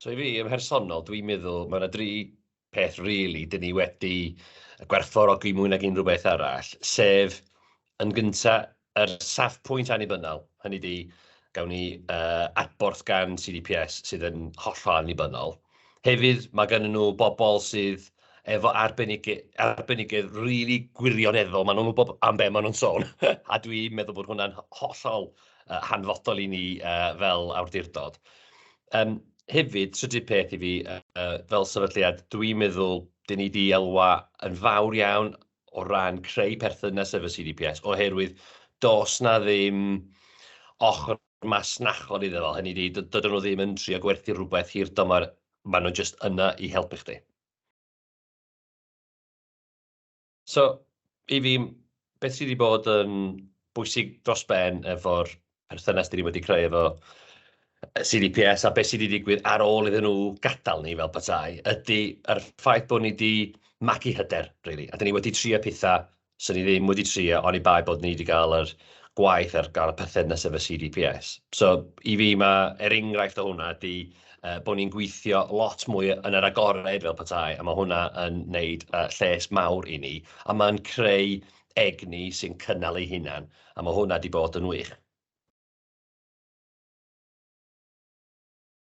So i fi, yn mhersonol, dwi'n meddwl mae 'na dri peth rili dan ni wedi gwerthfawrogi mwy nag unrhyw beth arall, sef yn gynta yr safpwynt annibynnol, hynny ydi gawn ni adborth gan CDPS sydd yn hollol annibynnol. Hefyd, mae gennyn nhw bobl sydd efo arbenigedd rili gwirioneddol, maen nhw'n gwybod am be maen nhw'n sôn, a dwi'n meddwl bod hwnna'n hollol hanfodol i ni fel awdurdod. Hefyd, trydydd peth i fi, fel sefydliad, dwi'n meddwl dan ni 'di elwa yn fawr iawn o ran creu perthynas efo CDPS, oherwydd does 'na ddim ochr masnachol iddo fo, hynny ydi, dydyn nhw ddim yn trio gwerthu rhywbeth hir dymor, maen nhw jyst yna i helpu chdi. So, i fi, beth sydd wedi bod yn bwysig dros ben efo'r perthynas dan ni wedi creu efo CDPS a beth sydd wedi digwydd ar ôl iddyn nhw gadael ni fel petai, ydy yr ffaith bod ni wedi magu hyder, rili. A dan ni wedi trio pethau 'sen ni ddim wedi trio oni bai bod ni wedi cael yr gwaith ar gael y perthynas efo CDPS. So, i fi, ma', er enghraifft o hwnna ydy bod ni'n gweithio lot mwy yn yr agored fel petai, a ma' hwnna yn wneud lles mawr i ni, a ma'n creu egni sy'n cynnal ei hunan, a ma' hwnna 'di bod yn wych.